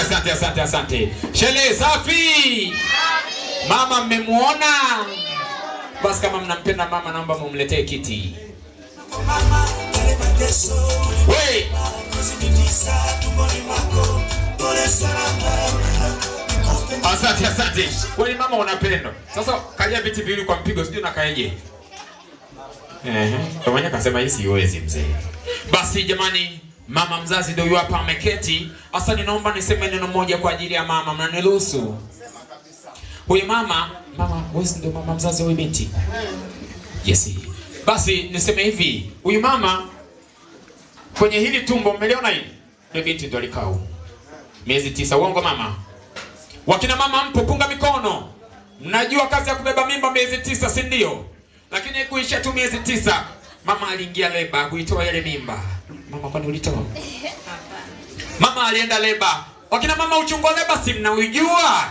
Asante, asante, asante, asante. Shele safi. Mama mmemuona? Basi kama mnampenda mama, naomba mumletee kiti. Wait. Asante, asante. Kweli mama unapendwa. Sasa kalia viti viwili kwa mpigo, sijui nakaeje. Kwa mwenye kasema hii siwezi mzee. Basi jamani, mama mzazi ndio yupo hapa ameketi. Sasa ninaomba niseme neno moja kwa ajili ya mama, mnaniruhusu? Huyu mama, mama wewe ndio mama mzazi wa binti? Yes. Basi niseme hivi, huyu mama kwenye hili tumbo mmeliona hili? Ndio binti ndio alikaa huko. Miezi 9, uongo mama? Wakina mama mpo, punga mikono. Mnajua kazi ya kubeba mimba miezi 9, si ndio? Lakini kuisha tu miezi 9, mama aliingia leba kuitoa ile mimba. Mama kwani ulitoa? Mama alienda leba. Wakina mama uchungu wa leba si mnaujua?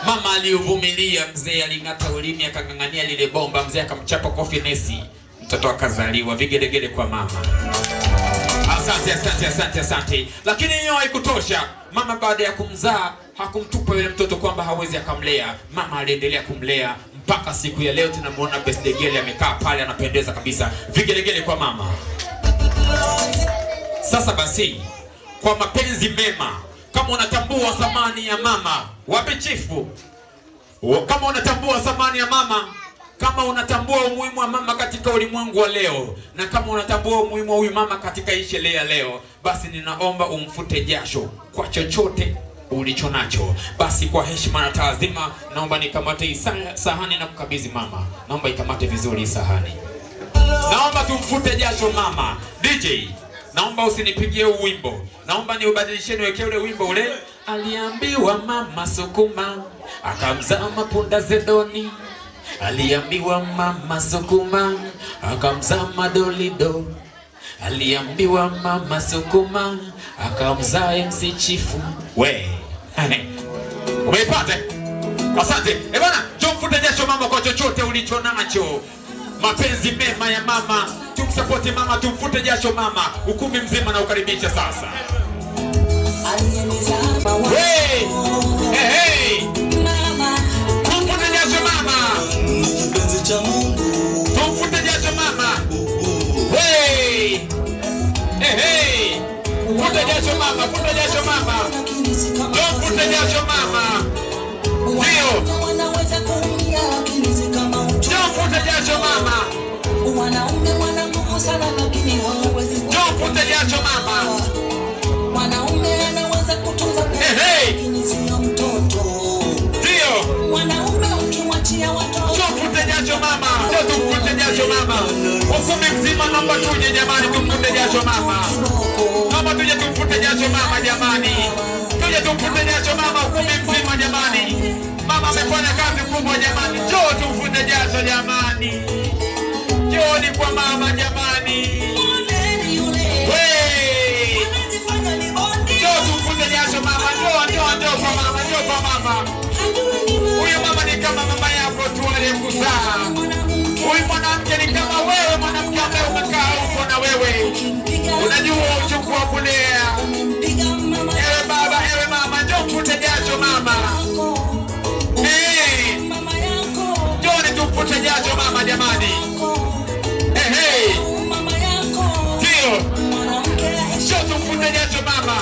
Mama aliuvumilia, mzee aling'ata ulimi akang'ang'ania lile bomba, mzee akamchapa kofi nesi. Mtoto akazaliwa, vigelegele kwa mama. Asante, asante, asante, asante. Lakini hiyo haikutosha. Mama baada ya kumzaa hakumtupa yule mtoto kwamba hawezi akamlea. Mama aliendelea kumlea mpaka siku ya leo tunamuona birthday girl amekaa pale anapendeza kabisa. Vigelegele kwa mama. Sasa basi, kwa mapenzi mema, kama unatambua thamani ya mama, wape chifu. Kama unatambua thamani ya mama, kama unatambua umuhimu wa mama katika ulimwengu wa leo, na kama unatambua umuhimu wa huyu mama katika hii sherehe ya leo, basi ninaomba umfute jasho kwa chochote ulichonacho. Basi kwa heshima na taadhima, naomba nikamate sahani na kukabidhi mama. Naomba ikamate vizuri sahani. Naomba tumfute jasho mama. DJ, naomba usinipigie wimbo. Naomba niubadilishe niwekee ule wimbo ule. Aliambiwa mama sukuma, akamzaa mapunda zedoni. Aliambiwa mama sukuma, akamzaa madolido. Aliambiwa mama sukuma, akamzaa MC Chifu. We. Umeipata? Asante. Eh bana, njoo mfute jasho mama kwa chochote ulichonacho. Mapenzi mema ya mama, tumsupport mama, tumfute jasho mama. Ukumbi mzima na ukaribisha sasa. Hey! Hey, hey! Tumfute jasho mama. Tumfute jasho mama. Hey! Hey, hey! Futa jasho mama, futa jasho mama. Tumfute jasho mama. Ndio. Tumfute jasho mama. Wanaume wana nguvu sana lakini hawawezi. Tumfute jasho mama. Mwanaume anaweza kutunza pesa lakini sio mtoto. Ndio. Wanaume ukimwachia watoto. Tumfute jasho mama. Tumfute jasho mama. Ukumbi mzima naomba tuje jamani, tumfute jasho mama. Naomba tuje tumfute jasho mama jamani. Tuje tumfute jasho mama ukumbi mzima jamani. Mama amefanya kazi kubwa jamani. Njoo tumfute jasho jamani. Njoo kwa mama jamani. Hey! Njoo tumfute jasho mama. Njoo, njoo, njoo kwa mama, njoo kwa mama. Huyu mama ni kama mama yako tu aliyekuzaa. Huyu mwanamke ni kama wewe mwanamke ambaye umekaa huko na wewe. Unajua uchungu wa kulea. Ewe baba, ewe mama, njoo mfute jasho mama. Hey! Njoo tumfute jasho mama jamani. Hey, hey! Ndio. Njoo tumfute jasho mama.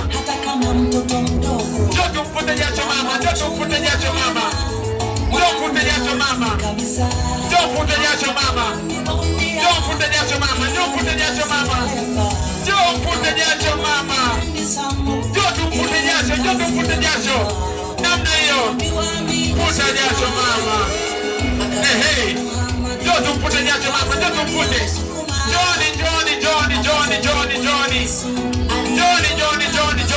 Njoo tumfute jasho mama, njoo tumfute jasho mama. Njoo mfute jasho mama. Njoo mfute jasho mama. Njoo mfute jasho mama, njoo mfute jasho mama. Njoo mfute jasho mama. Njoo tumfute jasho, njoo tumfute jasho. Namna hiyo. Futa jasho mama. Hey, hey. Njoo tumfute jasho mama, njoo tumfute. Johnny, Johnny, Johnny, Johnny, Johnny, Johnny. Johnny, Johnny, Johnny, Johnny.